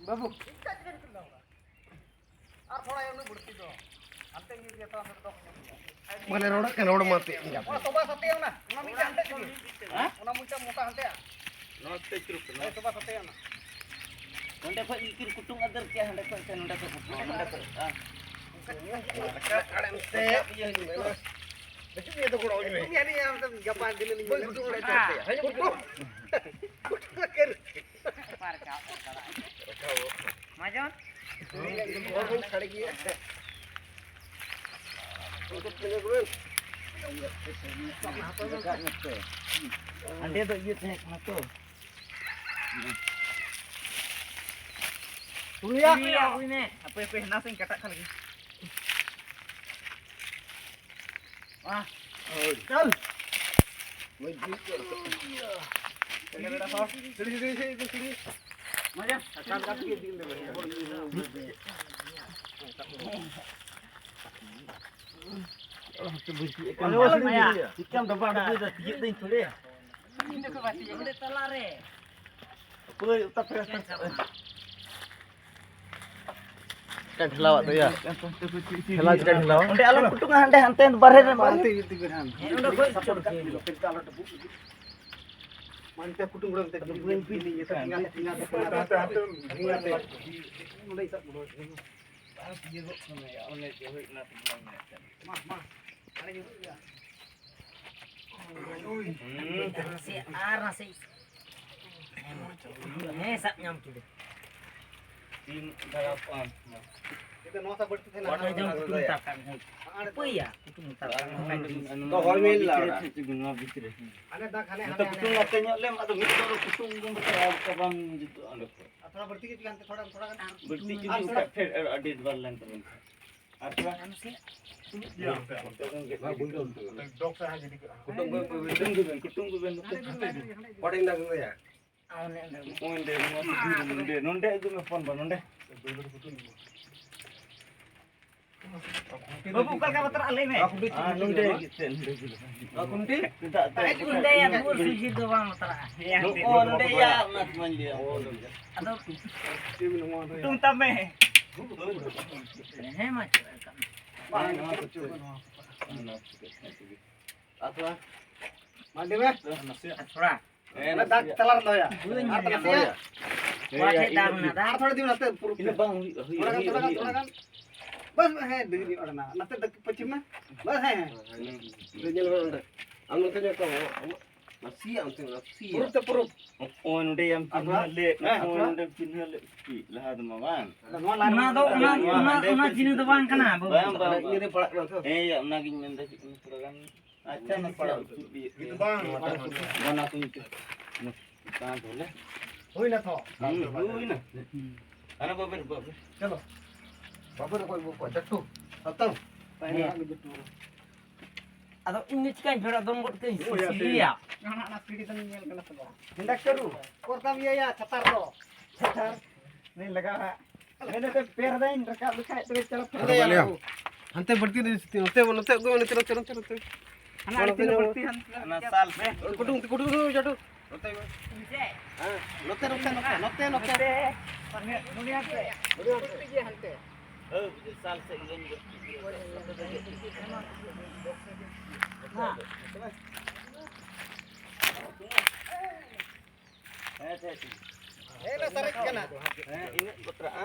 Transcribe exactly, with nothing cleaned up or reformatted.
ᱵᱟᱹᱵᱩ᱾ ᱤᱱᱠᱟ ᱪᱤᱠᱟᱹ ᱠᱟᱛᱮ ᱞᱟᱜᱟᱣᱟ? ᱟᱨ ᱛᱷᱚᱲᱟ ᱩᱱᱟᱹᱜ ᱵᱟᱹᱲᱛᱤ ᱫᱚ᱾ ᱦᱟᱱᱛᱮ ᱜᱮ ᱤᱭᱟᱹ ᱛᱟᱢ ᱫᱚ᱾ ᱢᱟᱱᱮ ᱨᱚᱲ ᱠᱟᱱᱟ, ᱨᱚᱲ ᱢᱟ ᱛᱮ᱾ ᱚᱱᱟ ᱥᱚᱵᱟ ᱥᱟᱛᱮ ᱚᱱᱟ, ᱚᱱᱟ ᱢᱤᱫᱴᱟᱝ ᱦᱟᱱᱛᱮ ᱛᱮᱜᱮ᱾ ᱦᱮᱸ? ᱚᱱᱟ ᱢᱤᱫᱴᱟᱝ ᱢᱚᱴᱟ ᱦᱟᱱᱛᱮ᱾ ᱱᱚᱣᱟ ᱛᱮ ᱪᱩᱨᱩᱠ ᱠᱟᱱᱟ᱾ ᱦᱳᱭ, ᱥᱚᱵᱟ ᱥᱟᱛᱮ ᱚᱱᱟ᱾ ᱚᱸᱰᱮ ᱠᱷᱚᱡ ᱜᱮ ᱠᱤᱨ ᱠᱩᱴᱩᱝ ᱟᱫᱮᱨ ᱠᱮᱭᱟ, ᱦᱟᱸᱰᱮ ᱠᱷᱚᱡ ᱥᱮ ᱱᱚᱸᱰᱮ ᱠᱷᱚᱡ ᱠᱩᱴᱩᱝ, ᱱᱚᱸᱰᱮ ᱠᱷᱚᱡ, ᱦᱮᱸ᱾ ᱚᱱᱠᱟ ᱨᱟᱠᱟᱵ ᱤᱭᱟᱹ ᱦᱩᱭᱩᱜ ᱠᱟᱱᱟ᱾ ᱵᱟᱹᱪᱩᱜ ᱜᱮᱭᱟ ᱛᱚ ᱜᱚᱲᱚ ᱦᱚᱧ ᱢᱮ᱾ ᱤᱧ ᱟᱹᱰᱤ ᱟᱢ ᱫᱚ ᱜᱟᱯᱟ ᱫᱤᱱ ᱤᱧ ᱵᱟᱹᱧ ᱢᱮᱱᱟ᱾ ᱠᱩᱴᱩᱝ ᱫᱟᱲᱮᱭᱟᱜ ᱛᱟᱦᱮᱸᱫ᱾ ᱦᱮᱸ, ᱠᱩᱴᱩᱝ᱾ ᱠᱩᱴᱩᱝ ᱠᱟᱹᱨᱤ᱾ ᱢᱟᱡᱚᱱ? ᱦᱚᱲ ᱵᱚᱱ ᱥᱟᱰᱮ ᱜᱮᱭᱟ᱾ ᱦᱟᱸᱰᱮ ᱫᱚ ᱤᱭᱟᱹ ᱛᱟᱦᱮᱸ ᱠᱟᱱᱟ ᱛᱚ᱾ ᱩᱱᱤᱭᱟᱜ ᱩᱱᱤᱭᱟᱜ ᱦᱩᱭ ᱢᱮ᱾ ᱦᱟᱯᱮ, ᱦᱟᱯᱮ, ᱦᱮᱱᱟ ᱥᱮᱧ ᱠᱟᱴᱟᱜ ᱠᱷᱟᱱ ᱜᱮ᱾ ᱢᱟ᱾ ᱦᱳᱭ, ᱪᱚᱞ᱾ ᱢᱚᱡᱽ ᱜᱮ᱾ ᱥᱤᱲᱤ, ᱥᱤᱲᱤ, ᱥᱤᱲᱤ, ᱥᱤᱲᱤ, ᱥᱤᱲᱤ᱾ ᱢᱚᱡᱟ᱾ ᱥᱟᱠᱟᱢ ᱠᱟᱛᱮ ᱜᱮ ᱤᱫᱤ ᱞᱮ᱾ ᱪᱤᱠᱟᱹᱢ ᱰᱚᱵᱟ ᱰᱚᱵᱤ ᱫᱟ, ᱛᱤᱭᱟᱹᱜ ᱫᱟᱹᱧ ᱛᱷᱚᱲᱮ᱾ ᱚᱸᱰᱮ ᱛᱟᱞᱟ ᱨᱮ᱾ ᱚᱠᱚᱭ ᱚᱛᱟ ᱯᱮ? ᱪᱤᱠᱟᱹᱧ ᱴᱷᱮᱞᱟᱣᱟᱜ ᱫᱚ ᱭᱟ? ᱴᱷᱮᱞᱟᱣ ᱪᱤᱠᱟᱹᱧ ᱴᱷᱮᱞᱟᱣᱟ? ᱚᱸᱰᱮ ᱟᱞᱚᱢ ᱠᱩᱴᱩᱝᱟ, ᱦᱟᱸᱰᱮ ᱦᱟᱱᱛᱮ ᱵᱟᱨᱦᱮ ᱨᱮ, ᱵᱟᱨᱦᱮ᱾ ᱦᱮᱸ, ᱚᱸᱰᱮ ᱠᱷᱚᱡ ᱥᱟᱯᱚᱨᱴ ᱠᱟᱜ ᱢᱮ᱾ ᱢᱟᱱᱛᱮ ᱠᱩᱴᱩᱝ ᱵᱚᱞᱚᱱ ᱛᱮ ᱵᱟᱹᱧ ᱯᱤᱞᱤᱧ ᱜᱮ, ᱛᱮ ᱴᱷᱮᱸᱜᱟ ᱛᱮ, ᱴᱷᱮᱸᱜᱟ ᱛᱮ, ᱴᱷᱮᱸᱜᱟ ᱛᱮ, ᱴᱷᱮᱸᱜᱟ ᱛᱮ᱾ ᱱᱚᱸᱰᱮ ᱥᱟᱵ ᱵᱚᱞᱚ᱾ ᱵᱟᱝ ᱛᱤᱭᱳᱜᱚᱜ ᱠᱟᱱᱟ ᱭᱟ, ᱚᱱᱮ ᱡᱮ ᱦᱩᱭ ᱚᱱᱟ ᱛᱮᱜᱮ ᱵᱟᱝ ᱧᱮᱞᱚᱜ ᱠᱟᱱᱟ᱾ ᱢᱟ, ᱢᱟ, ᱦᱟᱸᱰᱮ ᱧᱩᱨᱩᱜ ᱜᱮᱭᱟ᱾ ᱱᱟᱥᱮ ᱟᱨ ᱱᱟᱥᱮ᱾ ᱦᱮᱸ, ᱥᱟᱵ ᱧᱟᱢ ᱠᱮᱫᱟ᱾ ᱛᱤᱱ ᱫᱷᱟᱨᱟ ᱯᱟᱸᱪ ᱢᱟ᱾ ᱱᱤᱛᱚᱜ ᱱᱚᱣᱟ ᱥᱟᱵ ᱵᱟᱹᱲᱛᱤ ᱛᱟᱦᱮᱱᱟ᱾ ᱚᱱᱟ ᱡᱚᱢ ᱠᱩᱴᱩᱢ ᱛᱟᱵ ᱠᱟᱜ ᱢᱮ᱾ ᱦᱟᱸᱰᱮ ᱯᱟᱹᱭᱟ, ᱠᱩᱴᱩᱢ ᱛᱟᱵ ᱠᱟᱜ ᱢᱮ᱾ ᱫᱚᱦᱚᱭ ᱢᱮ ᱞᱟᱲᱟ᱾ ᱱᱚᱣᱟ ᱵᱷᱤᱛᱨᱤ᱾ ᱦᱟᱸᱰᱮ ᱫᱟᱜ, ᱦᱟᱸᱰᱮ, ᱱᱚᱛᱮ ᱦᱟᱸᱰᱮ, ᱠᱩᱴᱩᱢ ᱦᱟᱸᱰᱮ᱾ ᱱᱟᱛᱮ ᱧᱚᱜ ᱞᱮᱢ, ᱟᱫᱚ ᱢᱤᱫ ᱫᱚ ᱠᱩᱴᱩᱢ ᱩᱰᱩᱝ ᱠᱟᱛᱮ ᱟᱨ ᱵᱟᱝ ᱡᱩᱛᱩᱜᱼᱟ ᱚᱸᱰᱮ ᱠᱷᱚᱡ᱾ ᱟᱨ ᱛᱷᱚᱲᱟ ᱵᱟᱹᱲᱛᱤ ᱜᱮ ᱪᱤᱠᱟᱹᱱ ᱛᱮ ᱛᱷᱚᱲᱟ, ᱛᱷᱚᱲᱟ ᱜᱟᱱ᱾ ᱵᱟᱹᱲᱛᱤ ᱡᱩᱫᱤ ᱟᱨ ᱛᱷᱚᱲᱟ᱾ ᱚᱱᱠᱟ ᱯᱷᱮᱰ ᱟᱨ ᱟᱹᱰᱤ ᱵᱟᱨ ᱞᱮᱱ ᱛᱟᱵᱮᱱ ᱠᱷᱟᱱ᱾ ᱟᱨ ᱛᱷᱚᱲᱟ᱾ ᱤᱭᱟᱹ, ᱚᱱᱛᱮ ᱟᱞᱚ᱾ ᱰᱚᱜᱽ ᱥᱟᱦᱟ ᱜᱤᱰᱤ ᱠᱟᱜᱼᱟ᱾ ᱠᱩᱴᱩᱢ ᱵᱮᱱ, ᱠᱩᱴᱩᱢ ᱵᱮᱱ, ᱠᱩᱴᱩᱢ ᱵᱮᱱ ᱱᱚᱛᱮ᱾ ᱦᱟᱸᱰᱮ ᱜᱮ, ᱦᱟᱸᱰᱮ ᱜᱮ᱾ ᱚᱸᱰᱮ ᱜᱮ᱾ ᱱᱚᱰᱮ, ᱱᱚᱰᱮ, ᱱᱚᱰᱮ ᱟᱹᱜᱩ ᱢᱮ ᱯᱷᱳᱱ ᱵᱟ, ᱱᱚᱰᱮ᱾ ᱵᱟᱹᱵᱩ, ᱚᱠᱟ ᱞᱮᱠᱟ ᱵᱟᱛᱨᱟᱜᱼᱟ, ᱞᱟᱹᱭ ᱢᱮ᱾ ᱟᱨ ᱱᱚᱰᱮ ᱜᱮ ᱪᱮᱫ, ᱱᱚᱰᱮ ᱜᱮ᱾ ᱱᱚᱰᱮ ᱭᱟ, ᱨᱩᱣᱟᱹᱲ ᱥᱩᱨ ᱡᱤᱞ ᱫᱚ ᱵᱟᱝ ᱵᱟᱛᱨᱟᱜᱼᱟ᱾ ᱱᱚᱜᱼᱚ ᱱᱚᱰᱮ ᱭᱟ, ᱚᱱᱟ ᱛᱮᱢᱟᱧ ᱞᱟᱹᱭᱟ᱾ ᱟᱫᱚ ᱧᱩᱛᱩᱢ ᱛᱟᱢ ᱢᱮ᱾ ᱦᱮᱸ, ᱢᱟ, ᱪᱮᱫ ᱞᱮᱠᱟ? ᱟᱨ ᱛᱷᱚᱲᱟ᱾ ᱢᱟᱱᱰᱤ ᱢᱮ᱾ ᱟᱨ ᱛᱷᱚᱲᱟ᱾ ᱦᱮᱸ, ᱚᱱᱟ ᱫᱟᱜ ᱱᱟᱥᱮᱭᱟᱜ᱾ ᱛᱟᱞᱟ ᱨᱮ ᱫᱚᱦᱚᱭᱟ᱾ ᱵᱟᱹᱧ ᱟᱨ ᱧᱮᱞ ᱛᱟᱞᱟ ᱧᱟᱢᱟ᱾ ᱥᱮᱭᱟ᱾ ᱚᱠᱟ ᱴᱷᱮᱡ ᱫᱟᱜ ᱢᱮᱱᱟᱜᱼᱟ? ᱟᱨ ᱛᱷᱚᱲᱟ ᱫᱤᱱ ᱱᱟᱛᱮ ᱯᱩᱨᱩᱵ ᱤᱱᱟᱹ ᱛᱮ᱾ ᱵᱟᱝ ᱦᱩᱭᱩᱜᱼᱟ, ᱦᱩᱭᱩᱜᱼᱟ, ᱛᱷᱚᱲᱟ ᱜᱟᱱ, ᱦᱩᱭᱩᱜᱼᱟ, ᱛᱷᱚᱲᱟ ᱜᱟᱱ, ᱦᱩᱭᱩᱜᱼᱟ᱾ ᱛᱷᱚᱲᱟ ᱜᱟᱱ᱾ ᱵᱟᱥ, ᱦᱮᱸ, ᱰᱤᱜᱽᱨᱤ ᱧᱚᱜ ᱨᱮᱱᱟᱜ᱾ ᱱᱟᱛᱮ ᱫᱚ ᱯᱚᱪᱷᱤᱢ ᱢᱮ᱾ ᱵᱟᱥ, ᱦᱮᱸ, ᱦᱮᱸ᱾ ᱦᱩᱸ᱾ ᱱᱚᱰᱮ ᱧᱮᱞ ᱢᱮ ᱚᱸᱰᱮ᱾ ᱟᱢ ᱱᱚᱛᱮ ᱧᱮᱞ ᱠᱚᱢ, ᱟᱢ ᱱᱟᱥᱮᱭᱟᱜ ᱚᱱᱛᱮ, ᱱᱟᱥᱮᱭᱟᱜ᱾ ᱯᱩᱨᱩᱵ ᱛᱮ ᱯᱩᱨᱩᱵ᱾ ᱱᱚᱜᱼᱚᱭ ᱱᱚᱰᱮ ᱟᱢ ᱟᱨ ᱪᱤᱱᱦᱟᱹ ᱛᱷᱚᱲᱟ? ᱞᱮᱫ, ᱦᱮᱸ, ᱱᱚᱜᱼᱚᱭ ᱛᱷᱚᱲᱟ᱾ ᱱᱚᱰᱮᱢ ᱪᱤᱱᱦᱟᱹ ᱞᱮᱫ ᱪᱮᱫ ᱞᱟᱦᱟ ᱫᱚ ᱢᱟ ᱵᱟᱝ? ᱟᱫᱚ ᱱᱚᱣᱟ ᱞᱟᱦᱟ ᱚᱱᱟ ᱫᱚ, ᱨᱮ ᱚᱱᱟ, ᱱᱚᱣᱟ ᱚᱱᱟ, ᱦᱟᱸᱰᱮ ᱚᱱᱟ ᱯᱮ ᱪᱤᱱᱦᱟᱹ ᱫᱚ ᱪᱤᱱᱦᱟᱹ ᱵᱟᱝ ᱠᱟᱱᱟ, ᱵᱟᱹᱵᱩ᱾ ᱵᱟᱝ, ᱵᱟᱝ, ᱤᱭᱟᱹ ᱨᱮ ᱵᱟᱝ᱾ ᱯᱟᱲᱟᱜ ᱠᱟᱱᱟ ᱛᱚ᱾ ᱦᱮᱸ, ᱭᱟ, ᱚᱱᱟᱜᱤᱧ ᱢᱮᱱᱫᱟ, ᱪᱮᱫ ᱠᱟᱱᱟ ᱛᱷᱚᱲᱟ ᱜᱟᱱ᱾ ᱟᱪᱪᱷᱟ, ᱱᱟᱥᱮᱭᱟᱜ ᱩᱛᱩ ᱵᱤᱭᱟᱹ ᱛᱮ᱾ ᱵᱟᱝ, ᱵᱟᱝ, ᱵᱟᱝ᱾ ᱵᱟᱱᱟ ᱠᱚ ᱧᱩᱛᱩᱢ᱾ ᱵᱟᱝ ᱵᱚᱞᱮ᱾ ᱦᱩᱭᱱᱟ ᱛᱚ᱾ ᱦᱩᱸ, ᱦᱩᱭᱱᱟ᱾ ᱦᱩᱸ᱾ ᱟᱨ ᱵᱟᱵᱮᱨ, ᱵᱟᱵᱮᱨ᱾ ᱪᱚᱞᱚ᱾ ᱵᱟᱵᱮᱨ ᱚᱠᱚᱭ ᱟᱹᱜᱩ ᱠᱚᱣᱟ? ᱡᱟᱹᱴᱩ᱾ ᱦᱟᱛᱟᱣ᱾ ᱦᱮᱸ᱾ ᱟᱫᱚ ᱤᱧ ᱫᱚ ᱪᱤᱠᱟᱹᱧ ᱯᱷᱮᱰᱚᱜᱼᱟ? ᱫᱚᱱ ᱜᱚᱫ ᱠᱟᱹᱧ ᱥᱤᱞᱤᱭᱟ᱾ ᱚᱱᱟ, ᱚᱱᱟ ᱥᱤᱲᱤ ᱫᱚᱧ ᱧᱮᱞ ᱠᱟᱱᱟ ᱥᱮ ᱵᱟᱝ? ᱰᱟᱠᱛᱟᱨ ᱵᱟᱹᱵᱩ, ᱚᱠᱚᱭ ᱛᱟᱢ ᱤᱭᱟᱹᱭᱟ ᱪᱷᱟᱛᱟᱨ ᱫᱚ? ᱪᱷᱟᱛᱟᱨ? ᱱᱩᱭ ᱞᱟᱜᱟᱣᱟ᱾ ᱢᱮᱱᱮᱫ ᱛᱮ ᱯᱮ ᱦᱟᱡᱟᱨ ᱤᱧ ᱨᱟᱠᱟᱵ ᱞᱮᱠᱷᱟᱡ ᱛᱚᱵᱮ ᱪᱟᱞᱟᱜ ᱯᱮ᱾ ᱟᱫᱚ ᱵᱟᱞᱮᱭᱟ᱾ ᱦᱟᱱᱛᱮ ᱵᱟᱹᱲᱛᱤ ᱫᱚ ᱱᱚᱛᱮ, ᱱᱚᱛᱮ, ᱱᱚᱛᱮ, ᱱᱚᱛᱮ, ᱱᱚᱛᱮ᱾ ᱦᱟᱱᱟ ᱟᱹᱰᱤ ᱛᱤᱱᱟᱹᱜ ᱵᱟᱹᱲᱛᱤ ᱦᱟᱱᱛᱮ᱾ ᱚᱱᱟ ᱥᱟᱞ ᱥᱮ᱾ ᱠᱩᱰᱩᱝ, ᱠᱩᱰᱩᱝ, ᱡᱟᱹᱴᱩ᱾ ᱱᱚᱛᱮ ᱜᱮ᱾ ᱦᱮᱸ, ᱱᱚᱛᱮ, ᱱᱚᱛᱮ, ᱱᱚᱛᱮ, ᱱᱚᱛᱮ, ᱱᱚᱛᱮ᱾ ᱱᱚᱛᱮ᱾ ᱱᱚᱰᱮ ᱦᱟᱱᱛᱮ᱾ ᱱᱚᱰᱮ ᱦᱟᱱᱛᱮ᱾ ᱦᱳᱭ, ᱥᱟᱞ ᱥᱮᱫ ᱜᱮ᱾ ᱦᱮᱸ᱾ ᱦᱮᱸ, ᱦᱮᱸ, ᱦᱮᱸ᱾ ᱦᱮᱸ, ᱚᱱᱟ ᱥᱟᱨᱮᱡ ᱠᱟᱱᱟ᱾ ᱦᱮᱸ, ᱤᱱᱟᱹᱜ ᱵᱟᱛᱨᱟᱜᱼᱟ᱾